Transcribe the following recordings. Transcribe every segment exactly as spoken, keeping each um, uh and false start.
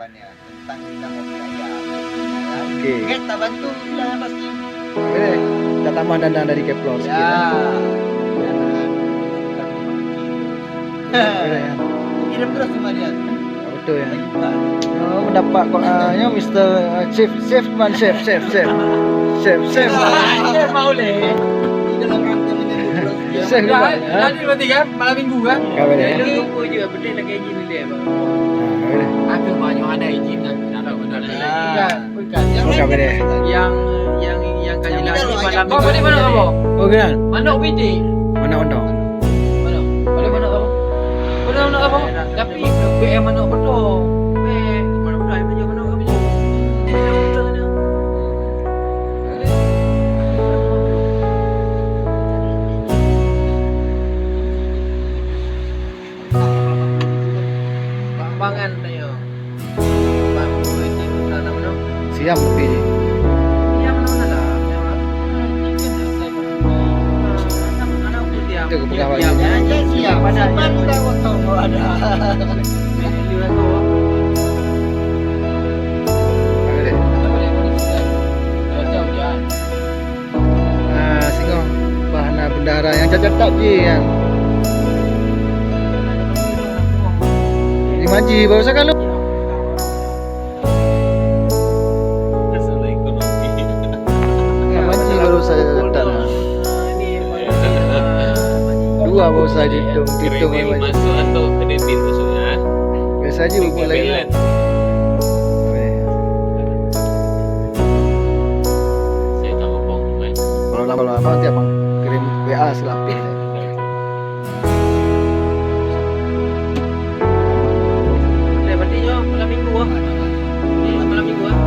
Tentang kita mau beli ayam. Okey. Okey, tak bantu lah pasti. Boleh. Kita tambah dana dari Kepler sikit, ya. Ya. Boleh, ya. Kirim terus sama dia. Betul, ya. Lagi bukan. Oh, mendapat kok, ah, ya, Mister, ah, Chef, Chef, man, Chef, Chef, Chef. Chef, Chef. Chef mau leh. Di dalam rangka menyambut bulan suci Chef Ramadan. Dah, ha? Dah ni berarti kan? Malam minggu kan? Ya, boleh. Jadi, lupa je, betul lagi. Nah, boleh. Aku banyak ada izin dan tidak ada benda lain. Ah. Bukan, bukan. Yang lain boleh. Yang, yang, yang kali lagi malam. Kau boleh mana, Abang? Oh, kenal? Manok pitik. Manok ondong. Manok. Boleh manok apa? Boleh manok apa? Tapi, B M manok betul. B M manok betul, B M manok apa je? Bang-bangan tanya. Bang, politik tanah mana? Siap tapi ni. Siap mana lah? Siap. Kita ke pengawal ni. Siap. Siap. Siap. Ada. Ada. Ada. Ada. Ada. Ada. Ada. Ah, singoh bah na bendahara nyang cacat that jih nyan. Lima G baru sakalon. Lima G baru sakalon. Dua baru saja dihitung, dihitung. Kredit masuk atau ke debit maksudnya? Biasa je buat lagi. Balance. Saya tak ngomong, eh. Kalau lama-lama nanti abang kirim W A selapis. Boleh, berarti nyoe malam minggu ah. Ni malam minggu ah.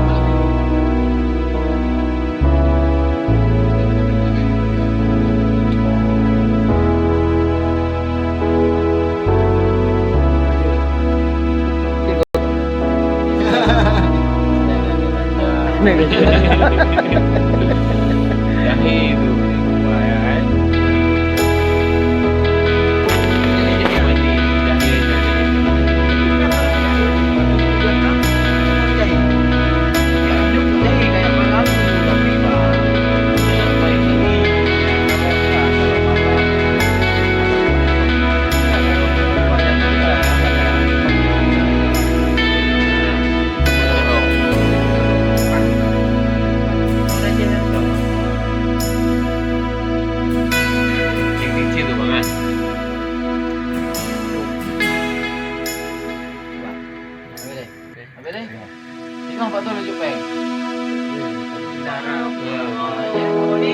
Habis deh. Tengok bak tu laju peng. Dah, dah.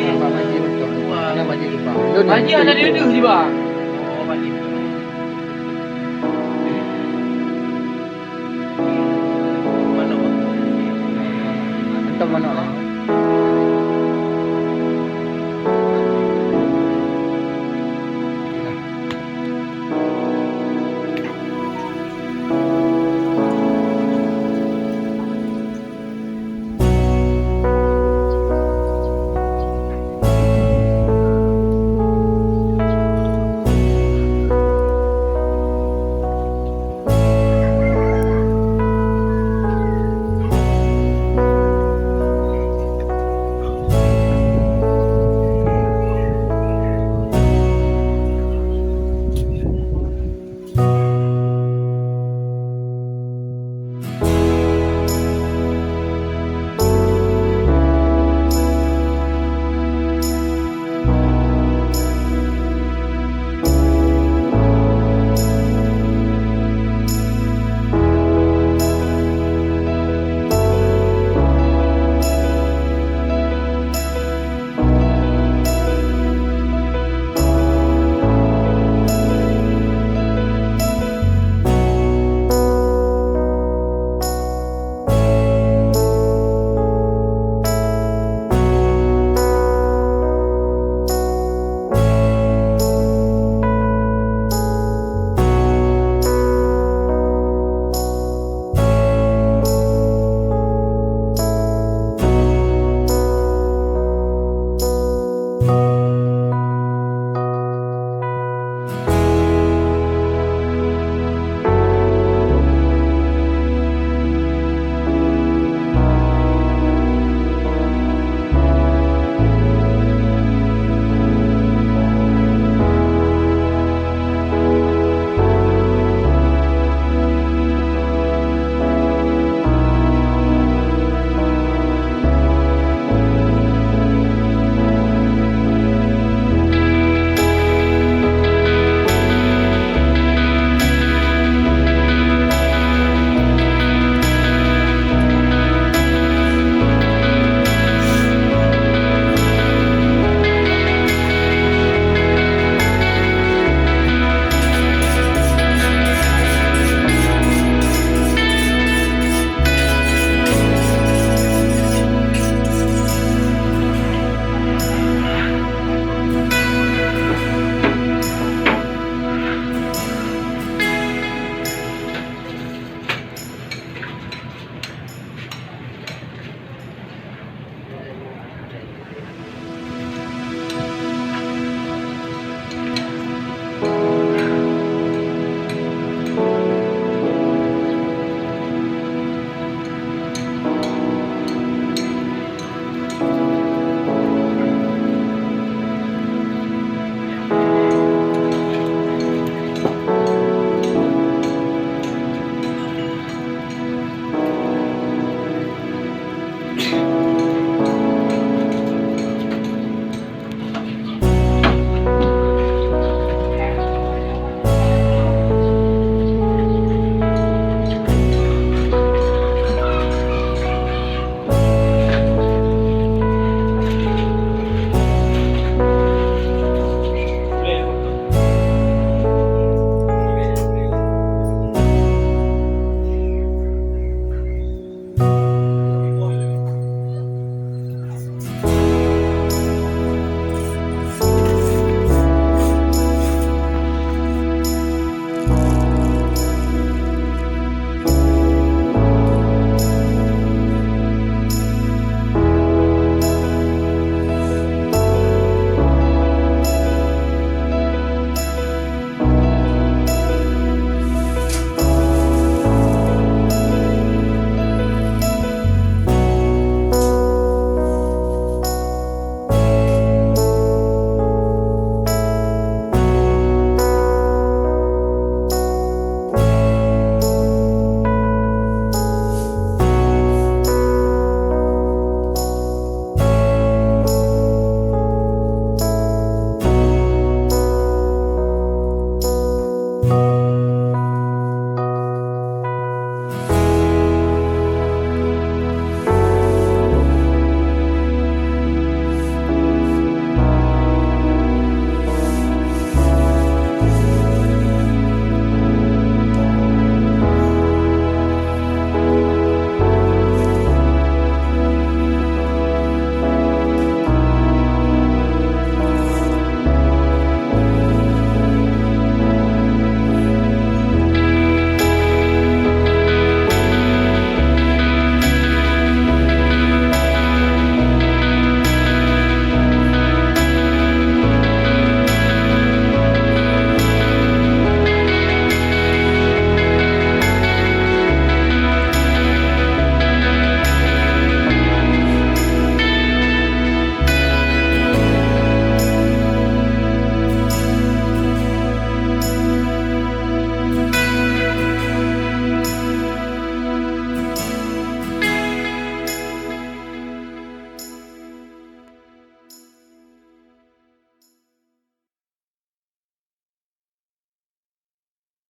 Nampak baju betul. Mana baju tu, bang? Baju ada di duduk je, bang. Oh, baju. Manok. Hantar manok lah.